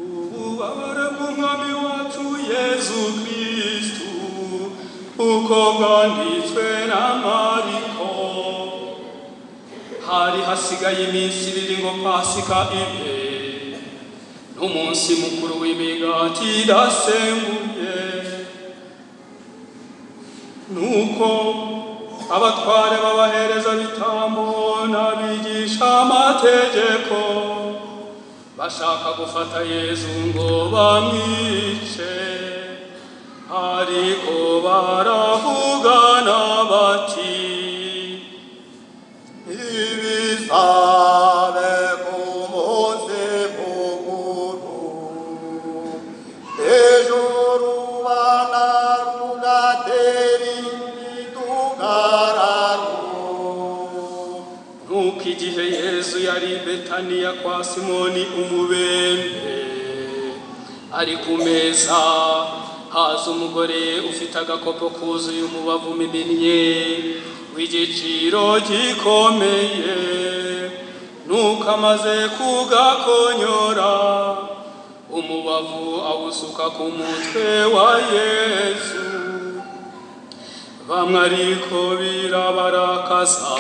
Ububabare bw'Umwami wacu Yezu Kristu uko bwanditswe na Mariko. Hari hasigaye iminsi ibiri ngo Pasika ibe, n'umunsi mukuru w'imigati idasembuye. Nuko abatware b'abaherezabitambo n'abigishamategeko bashaka gufata Yezu ngo bamwice, ariko baravugana bati: Ibizabe ku munsi mukuru, ejo rubanda rugatera imidugararo. Nuko igihe Yezu yari i Betaniya kwa Simoni umubembe, ari ku meza, haza umugore ufite agakopo kuzuye umubavu umimennye w'igiciro gikomeye. Nuko amaze kugakonyora, umubavu awusuka ku mutwe wa Yezu. Bamwe ariko birabarakaza,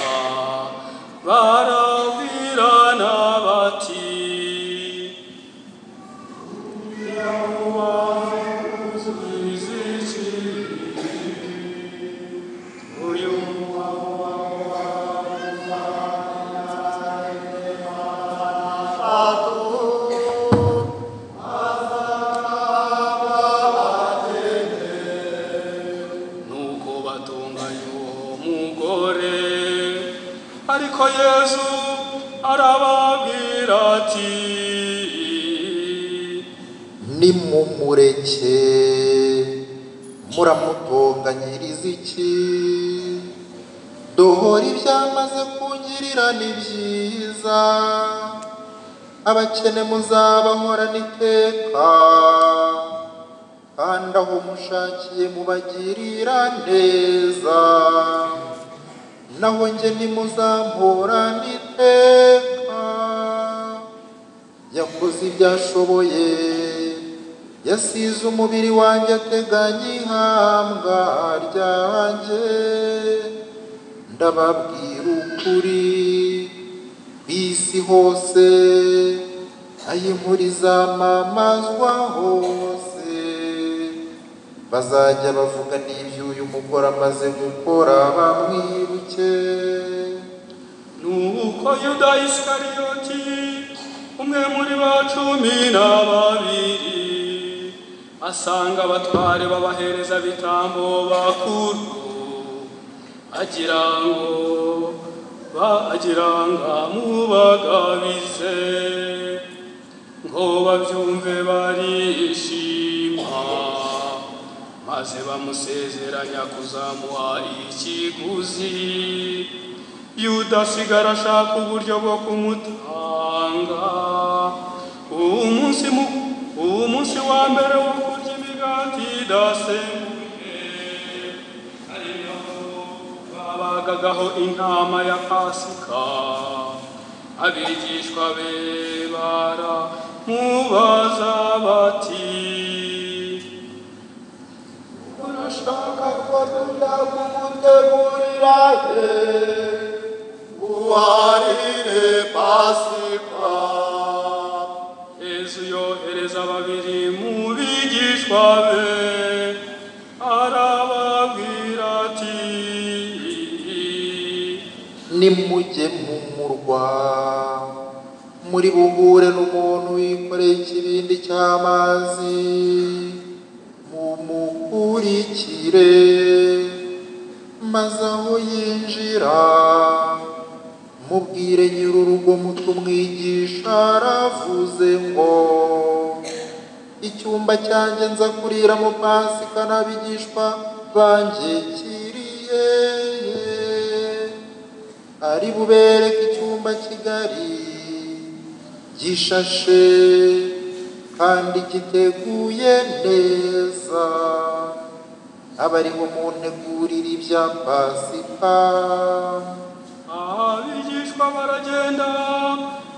barabwirana bati: uyu Nuko batunganya uwo mugore, ariko Yezu arababwira ati: Nimumureke, muramutonganyiriza iki? Dohora ibyamaze kungirira ni byiza, abakene muzabahorana iteka, kandi aho mushakiye mubagirira neza, naho njye ntimuzamporana iteka. Yakoze ibyo ashoboye, yasize umubiri wanjye ateganya ihambwa ryanjye. Ndababwira ukuri, ku isi hose aho inkuru izamamazwa hose, bazajya bavuga n'iby'uyu mugore amaze gukora bamwibuke. Nuko Yuda Isikariyoti, umwe muri ba 12, asanga abatware b'abaherezabitambo bakuru, agira ngo amubagabize, ngo babyumve barishima, maze bamusezeranya kuzamuha ikiguzi. Yuda asigara ashaka uburyo bwo kumutanga. Umunsi wa mbere wo kurya imigati idasembuye, ari naho babagagaho intama ya Pasika, abigishwa be baramubaza bati: Urashaka ko tujya kugutegurira he uharire Pasika? Yezu yohereza babiri mu bigishwa be, arababwira ati: Nimujye mu murwa, muri buhure n'umuntu wikoreye ikibindi cy'amazi, mumukurikire, maze aho yinjira mubwire nyir'urugo mutumwigisha aravuze ngo: icyumba cyanjye nza kuriramo Pasika n'abigishwa banjye kiri hehe? Ari bubereke icyumba kigari gishashe kandi giteguye neza, abariho muntegurira ibya Pasika. Abigishwa baragenda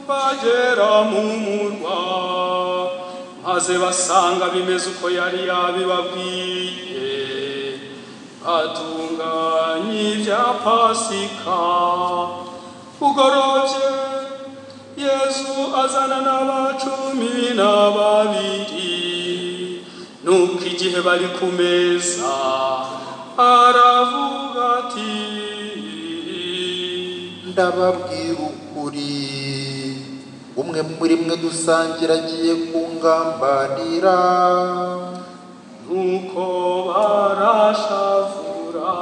bagera mu murwa, Maze basanga bimeze uko yari yabibabwiye, batunganya ibya Pasika. Bugorobye Yesu azana n'aba12. Nuko igihe bari ku meza aravuga ati: Ndababwira ukuri, umwe muri mwe dusangira agiye kungambanira. Nuko barashavura,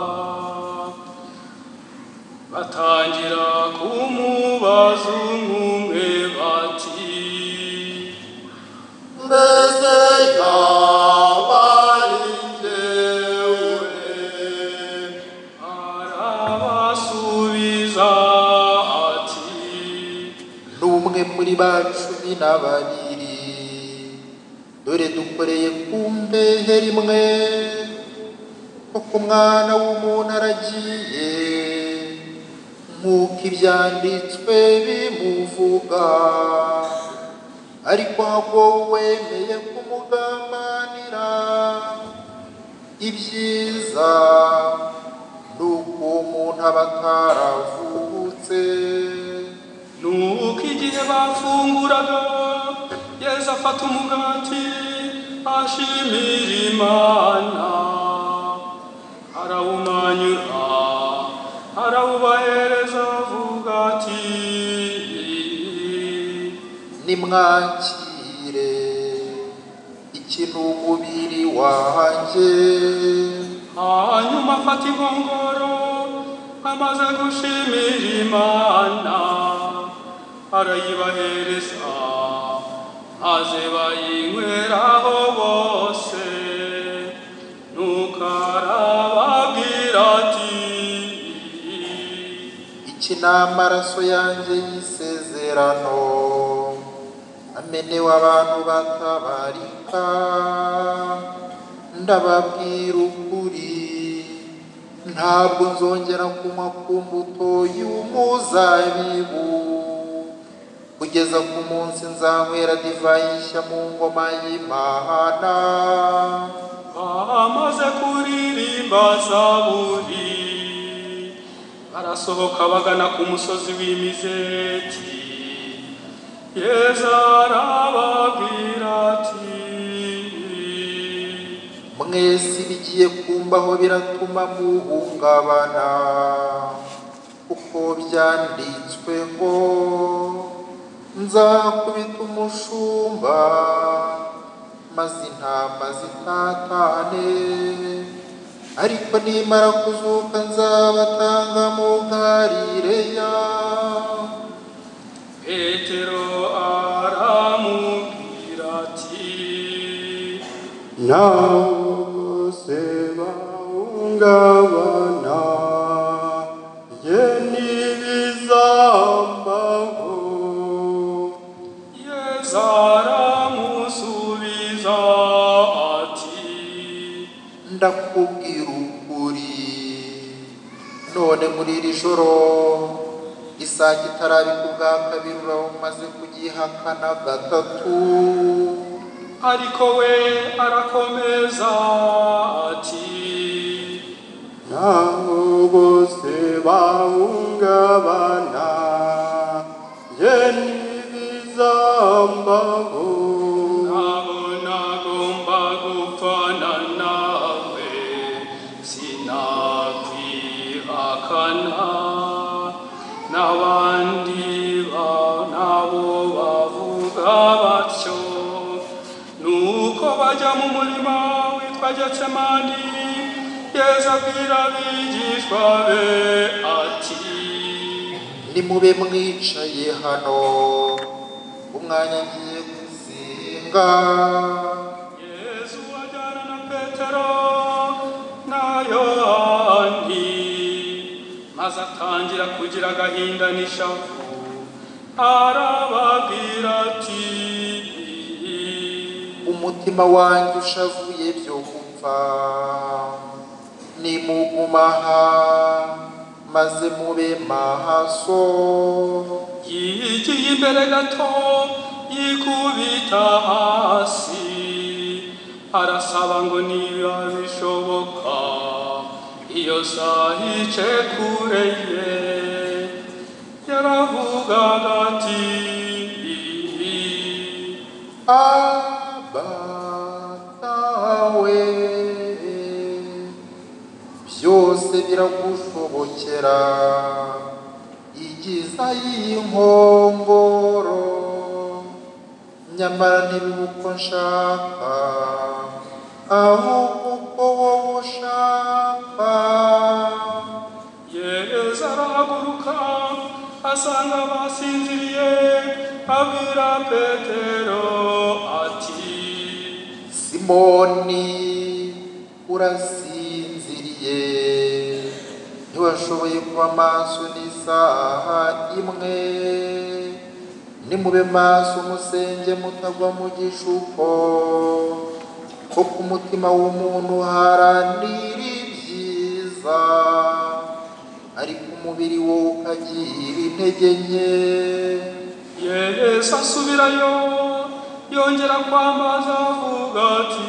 batangira kumubaza umwe bati: Mbese yaba ari jyewe? Arabasubiza ati: N'umwe muri ba 12, dore dukoreye ku mbehe rimwe, koko Umwana w'umuntu aragiye nk'uko ibyanditswe bimuvuga, ariko hagowe uwemeye kumugambanira. Ibyiza ni uko uwo muntu aba ataravutse. Nuko igihe bafunguraga, Yesu afata umugati, ashimira Imana, arawumanyura, arawubahereza, avuga ati: Nimwakire, iki ni umubiri wanjye. Hanyuma afata inkongoro, amaze gushimira Imana, arayibahereza, maze bayinyweraho bose. Nuko arababwira ati: Iki ni amaraso yanjye y'isezerano, amenewe abantu batabarika. Ndababwira ukuri, ntabwo nzongera kunywa ku mbuto y'umuzabibu kugeza ku munsi nzanywera divayi nshya mu ngoma y'Imana. Bamaze kuririmba zaburi, barasohoka bagana ku musozi w'Imizeti. Yesu arababwira ati: Mwese ibigiye kumbaho biratuma muhungabana, kuko byanditswe ngo: Nzakubita umushumba, maze intama zitatane. Ariko nimara kuzuka nzabatanga mu Galileya. Petero aramubwira ati: Naho se bahungabana, jye ntibizambaho. Yesu aramusubiza ati: Ndakubwira ukuri, none muri iri joro isake itarabika ubwa kabiri uraba umaze kugihakana 3. Ariko we arakomeza ati: Naho bose bahungabana, jye ntibizambaho. Ntabwo nagomba gupfana nawe, sinakwihakana. N'abandi nabo bavuga batyo. Nuko bajya mu murima witwa Getsemani. Yesu abwira abigishwa be ati: Nimube mwicaye hano, umwanya ngiye gusenga. Yesu ajyana na Petero na Yohani, maze atangira kugira agahinda n'ishavu. Arababwira ati: Umutima wanjye ushavuye byo gupfa, nimuguma aha maze mube maso. Yigiye imbere gato, yikubita hasi, arasaba ngo niba bishoboka iyo saha ice kure ye. Yaravugaga ati: Aba dawe, byose biragushobokera, igiza y'inkongoro, nyamara ntibibe uko nshaka, ahubwo uko wowe ushaka. Yezu arahaguruka asanga basinziriye, abwira Petero ati: Simoni, urasinziriye, ntiwashoboye kuba maso n'isaha imwe? Nimube maso musenge mutagwa mu gishuko, ko ku mutima w'umuntu haranira ibyiza, ariko umubiri wo ukagira intege nke. Yesu asubirayo yongera kwambaza avuga ati,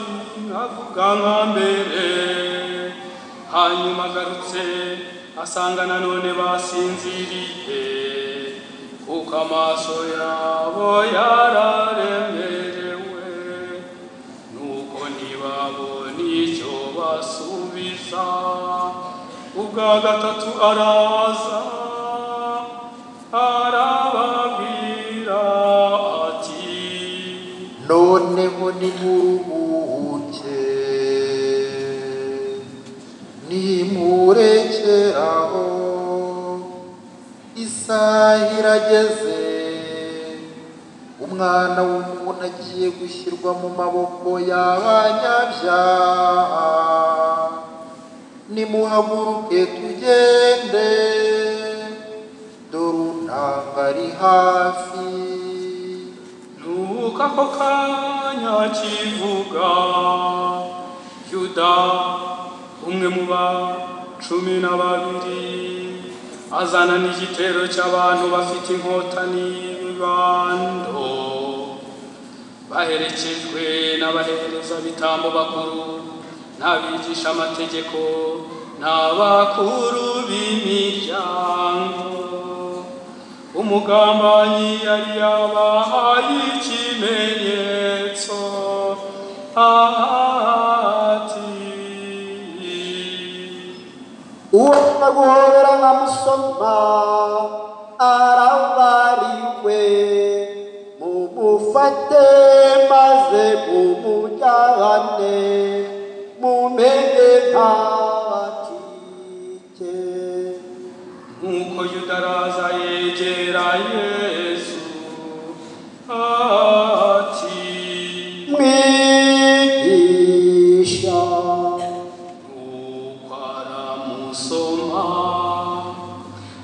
avuga nka mbere. Hanyuma agarutse asanga nanone basinziriye, kuko amaso yabo yararemerewe, nuko ntibabona icyo basubiza. Ubwa gatatu araza arababwira ati: Noneho nimuruhuke, nimurekeraho, isaha irageze, Umwana w'umuntu agiye gushyirwa mu maboko y'abanyabyaha. Nimuhaguruke tugende, dore untanga ari hafi. Nuko ako kanya kivuga, Yuda umwe mu ba 12 azana n'igitero cy'abantu bafite inkota n'ibibando, baherekejwe n'abaherezabitambo bakuru n'abigisha amategeko n'abakuru b'imiryango. Umugambanyi yari yabahaye ikimenyetso ati: Uwo naguhobera nkamusoma arabariwe, mumufate maze mumujyane, mumenye ntabacike. Nuko Yuda araza yegera Yesu ati: Mwigisha. Nuko aramusoma.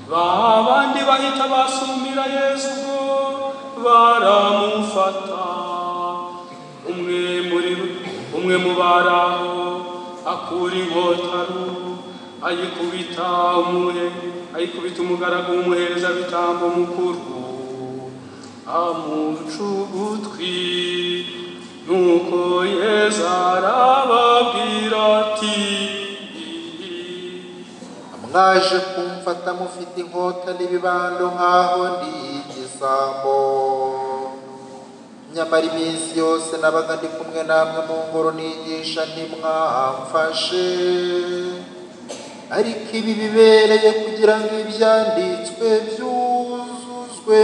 Ba bandi bahita basumira Yesu ubwo baramufata. Umwe mu bari aho akura inkota ayikubita umugaragu w'umuherezabitambo mukuru, amuca ugutwi. Nuko Yesu arababwira ati: Mwaje kumfata mufite inkota n'ibibando nk'aho ndi igisambo, nyamara iminsi yose nabaga ndi kumwe namwe mu ngoro nigisha, ntimwamfashe. Ariko ibi bibereye kugira ngo ibyanditswe byuzuzwe.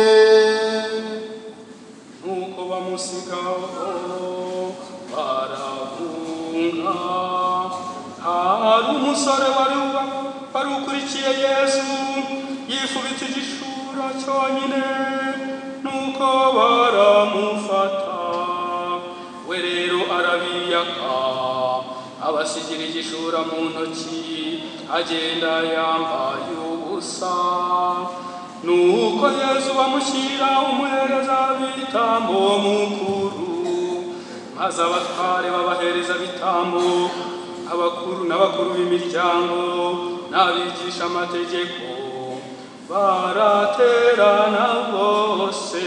Nuko bamusigaho barahunga. Hari umusore wari ukurikiye Yesu, yifubitse igishura cyonyine, nuko baramufata. We rero arabiyaka, abasigira igishura mu ntoki, agenda yambaye ubusa. Nuko Yesu bamushyira umuherezabitambo mukuru, maze abatware b'abaherezabitambo, abakuru n'abakuru b'imiryango n'abigisha amategeko baraterana bose.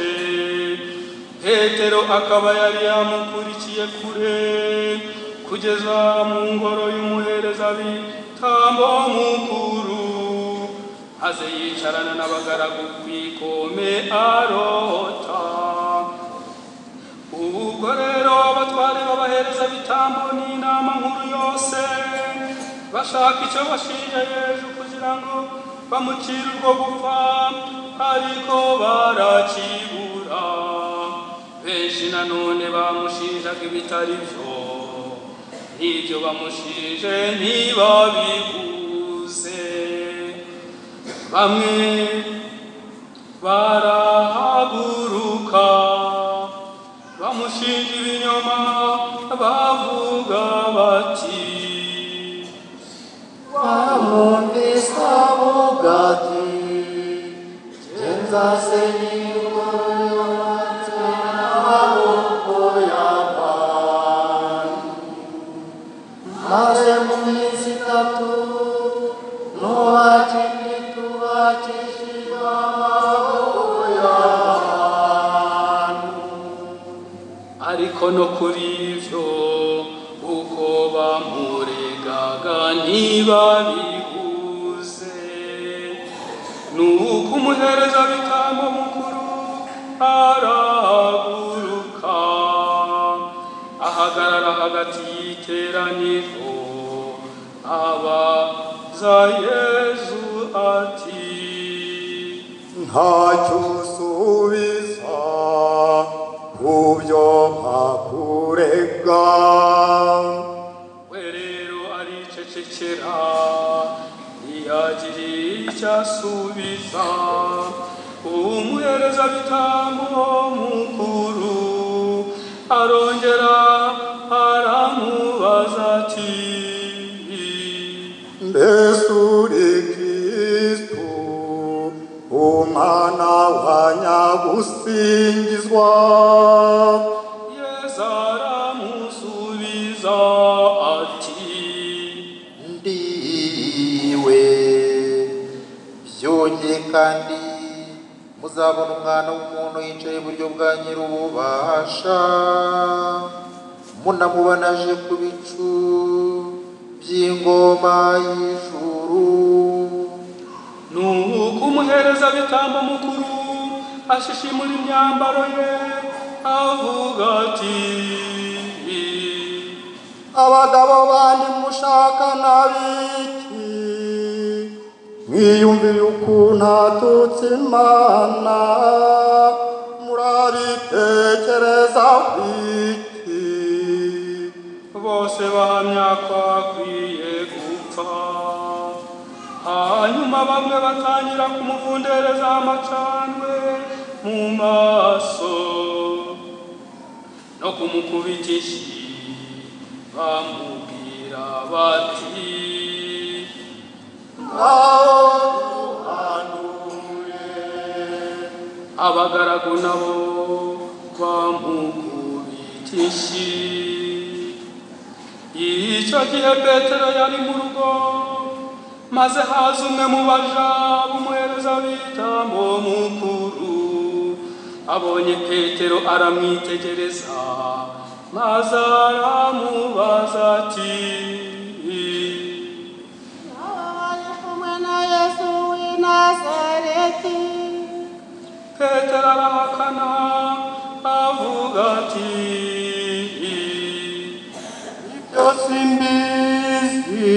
Petero akaba yari yamukurikiye kure, kugeza mu ngoro y'umuherezabitambo mukuru, maze yicarana n'abagaragu ku ikome arota. Ubwo rero abatware b'abaherezabitambo n'inama nkuru yose bashaka icyo bashinja Yezu kugira ngo bamucire urwo gupfa, ariko barakibura. Benshi nanone bamushinjaga ibitari byo, n'ibyo bamushinje ntibabihuze. Bamwe barahaguruka bamushinja ibinyoma bavuga bati: Wamwumvise avuga ati jye nzasenya ingoro yubatswe n'amaboko y'abantu, maze mu minsi itatu nubake indi itubakishijwe amaboko y'abantu. Ariko no kuri ibyo uko bamuregaga ntibabihuze. Nuko umuherezabitambo mukuru arahaguruka ahagarara hagati y'iteraniro, abaza Yezu ati: Ntacyo usubiza ku byo bakurega? We rero aricecekera, ntiyagira icyo asubiza. Umuherezabitambo mukuru arongera aramubaza ati: Mbese uri Kristu, umwana wa Nyagusingizwa? Yezu aramusubiza ati: Ndiwe. Byongeye kandi muzabona Umwana w'umuntu yicaye iburyo bwa Nyir'ububasha, munamubona aje ku bicu by'ingoma y'ijuru. Nuko umuherezabitambo mukuru ashishimura imyambaro ye avuga ati: Abagabo bandi mushaka n'abiki, mwiyumviye ukuntu atutse Imana, murabitekereza iki? Bose bahamya ko akwiye gupfa. Hanyuma bamwe batangira kumuvundereza amacandwe mu maso no kumukubita inshyi, bamubwira bati: Ngaho duhanure. Abagaragu nabo bamukubita inshyi. Icyo gihe Petero yari mu rugo, maze haza umwe mu baja b'umuherezabitambo mukuru. Abonye Petero aramwitegereza, maze aramubaza ati: Aba bari kumwe na Yesu w'i Nazareti. Petero arahakana avuga ati: Ibyo simbizi,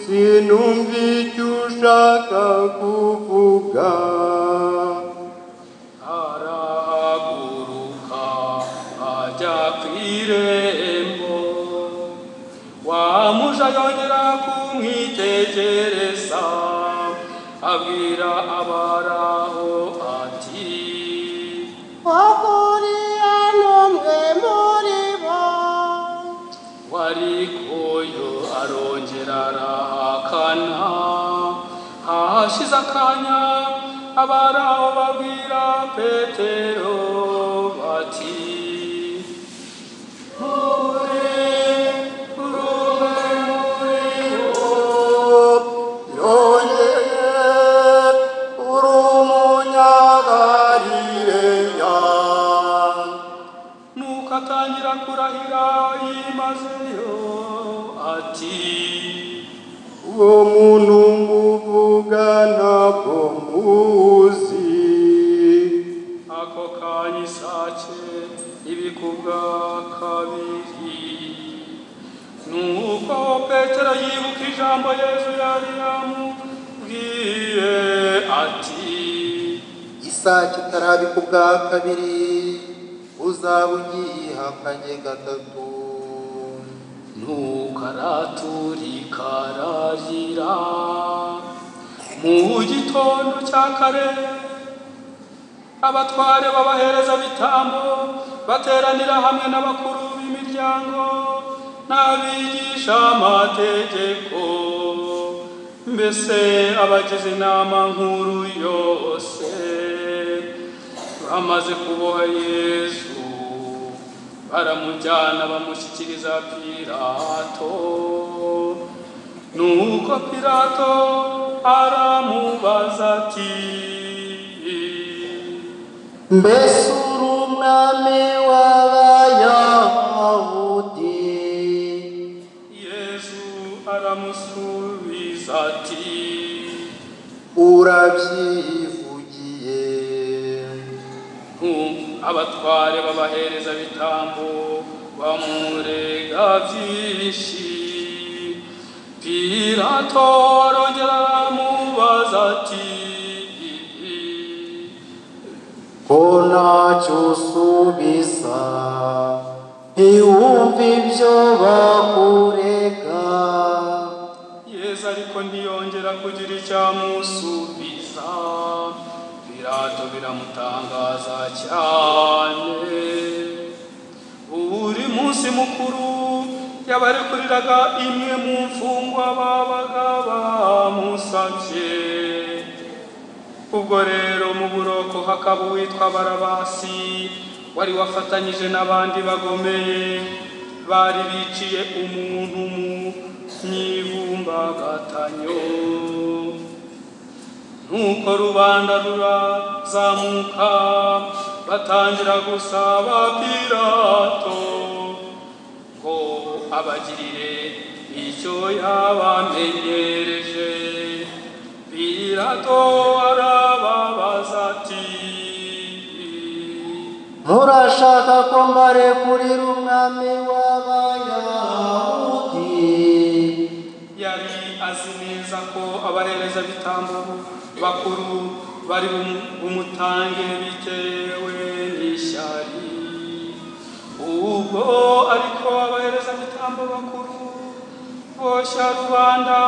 sinumva icyo ushaka kuvuga. Arahaguruka ajya ku irembo. Wa muja yongera kumwitegereza, abwira abaraho ati: Ukuriya n'umwe muri bo. Warikoyo arongera arahakana. Hashize akanya abaraho babwira Petero bati: Uri umwe muri bo. Yongeye uri Umunyagalileya. Nuko Nuko atangira kurahira yimazeyo ati: Uwo muntu muvuga ntabwo muzi. Ako kanya isake ibikubwa kabiri. Nuko Petero yibuka ijambo Yesu yari yamubwiye ati: Isake itarabika ubwa kabiri, uzaba ugihakanye gatatu. Nuko araturika ararira. Mu gitondo cya kare abatware b'abaherezabitambo bateranira hamwe n'abakuru b'imiryango n'abigisha amategeko, mbese abagize inama nkuru yose. Bamaze kuboha Yesu, baramujyana bamushyikiriza Pilato. Nuko Pilato aramubaza ati: Mbese uri umwami w'Abayahudi? Yesu aramusubiza ati: Urabyivugiye. Abatware b'abaherezabitambo bamurega byinshi. Pilato arongera aramubaza ati: Ko ntacyo usubiza, ntiwumve ibyo bakurega? Yesu ariko ntiyongera kugira icyo amusubiza. Pilato biramutangaza cyane. Buri munsi mukuru yabarekuriraga imwe mu mfungwa babaga bamusabye. Ubwo rero mu buroko hakaba uwitwa Barabasi, wari wafatanyije n'abandi bagome bari biciye umuntu mu myivumbagatanyo. Nuko rubanda rurazamuka, batangira gusaba Pilato ngo abagirire icyo yabamenyereje. Pilato arababaza ati: Murashaka ko mbarekurira umwami w'Abayahudi? Yari azi neza ko abaherezabitambo bakuru bari bumutange bitewe n'ishyari. Ubwo ariko abaherezabitambo bakuru boshya rubanda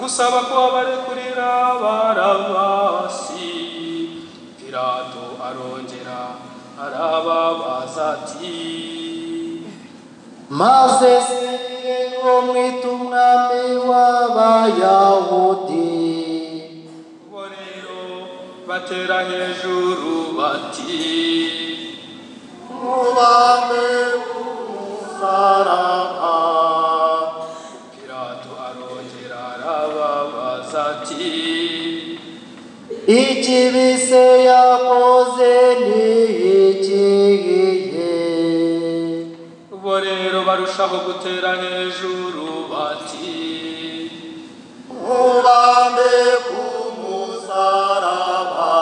gusaba ko barekurira Barabasi. Pilato arongera arababaza ati: Maze se uwo mwita umwami w'Abayahudi? Bo rero batera hejuru bati: Mubambe ku musaraba. Pilato arongera arababaza ati: Ikibi se yakoze ni ikihe? Bo rero barushaho gutera hejuru bati: Mubambe ku musaraba.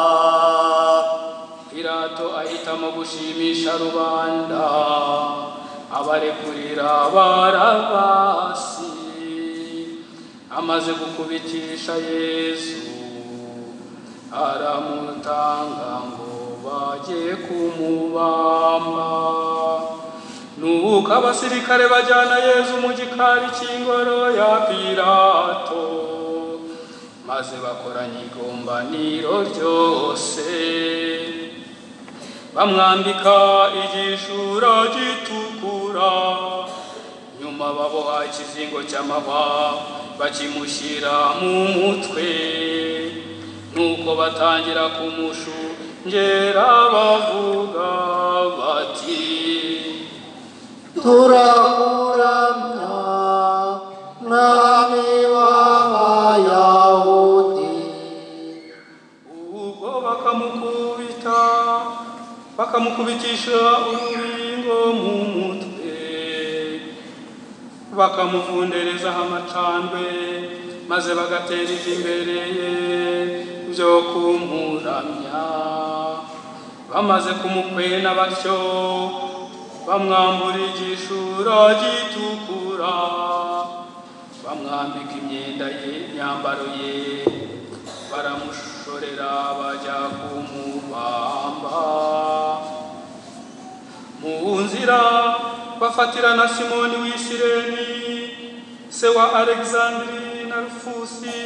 Pilato ahitamo gushimisha rubanda, abarekurira Barabasi. Amaze gukubitisha Yesu, aramutanga ngo bajye kumubamba. Nuko abasirikare bajyana Yesu mu gikari cy'ingoro ya Pilato, maze bakoranya igombaniro ryose, bamwambika igishura gitukura. Nyuma baboha ikizingo cy'amahwa bakimushyira mu mutwe. Nuko batangira kumushungera bavuga bati: Turakuramya, mwami w'Abayahudi. Ubwo bakamukubita, bakamukubitisha urubingo wo mu mutwe, bakamuvunderezaho amacandwe, maze bagatera ivi imbere ye byo kumuramya. Bamaze kumukwena batyo, bamwambura igishura gitukura, bamwambika imyenda ye, imyambaro ye, baramushorera bajya kumubamba. Mu nzira bafatira na Simoni w'i Sireni, se wa Alexandri na Rufusi,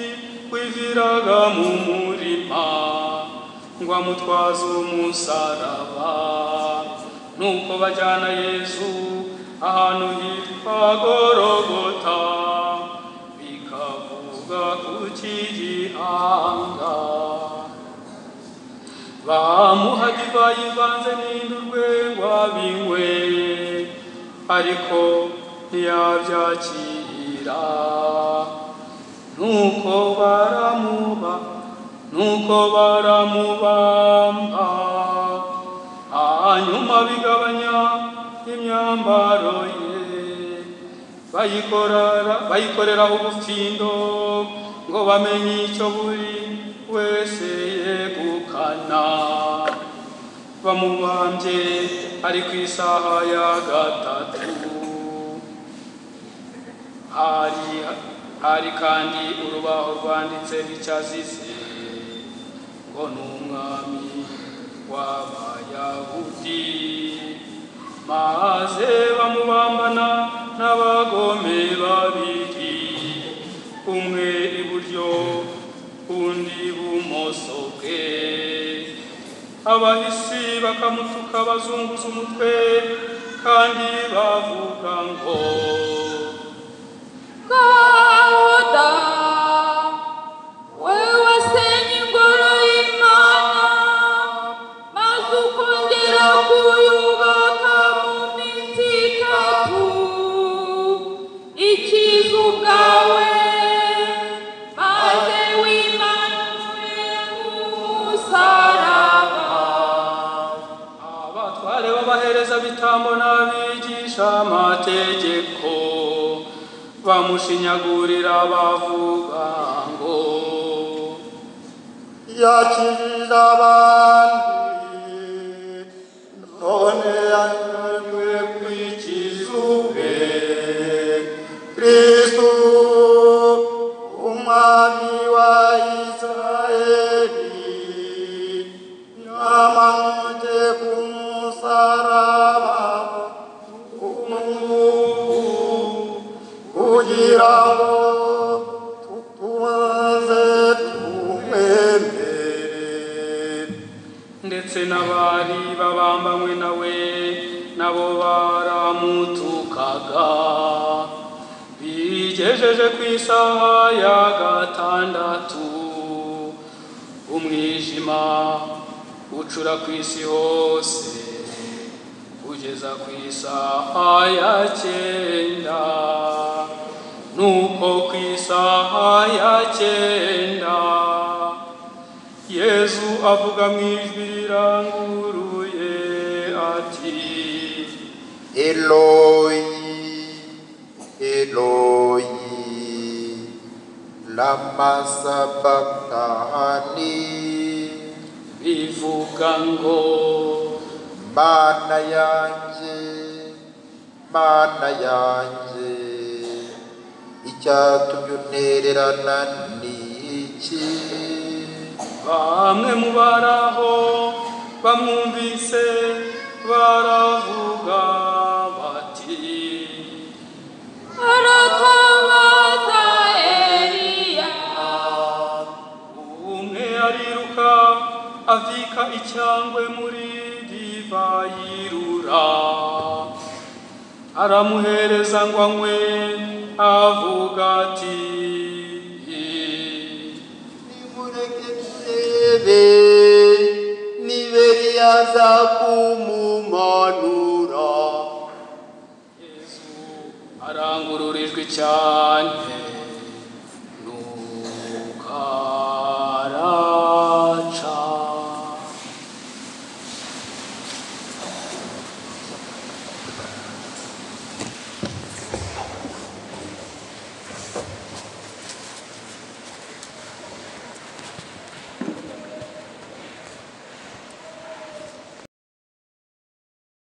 wiviraga mu murima ngo amutwaze umusaraba. Nuko bajyana Yesu ahantu hitwa Gologota, bikavuga ku cy'igihanga. Bamuha divayi ivanze n'indurwe ngo abinywe, ariko ntiyabyakira. Nuko baramubamba, hanyuma bigabanya imyambaro ye, bayikoreraho ubufindo ngo bamenye icyo buri wese yegukana. Bamubambye ari ku isaha ya 3. Hari kandi urubaho rwanditse n'icyazize ngo ni umwami w'Abayahudi. Maze bamubambana n'abagome babiri, umwe iburyo undi ibumoso bwe. Abahisi bakamutuka bazunguza umutwe, kandi bavuga ngo: Gauda, wewe wasenye ingoro y'Imana, maze ukongera kuyubaka mu minsi 3, ikiza ubwawe, maze wimanure ku musaraba. Abatware b'abaherezabitambo n'abigisha amategeko bamushinyagurira bavuga ngo: Yakijije abandi, none yananiwe kwikiza ubwe. Kristo umwami wa Israheli, yamanutse ku musaraba kugira ngo tuze tumwemere. Ndetse n'abari babambanywe nawe nabo baramutukaga. Bigejeje ku isaha ya 6, umwijima ucura ku isi hose kugeza ku isaha ya 9. Nuko ku isaha ya 9, Yesu avuga mu ijwi riranguruye ati: Eloi, Eloi, lama sabachthani, bivuga ngo: Mana yanjye, Mana yanjye, icyatumye untererana ni iki? Bamwe mu baraho bamwumvise baravuga bati: Aratabaza Eliya. Umwe ariruka avika icyangwe muri divayi irura, aramuhereza ngo anywe, avuga ati: Nimureke turebe niba Eliya aza kumumanura. Yesu arangurura ijwi cyane,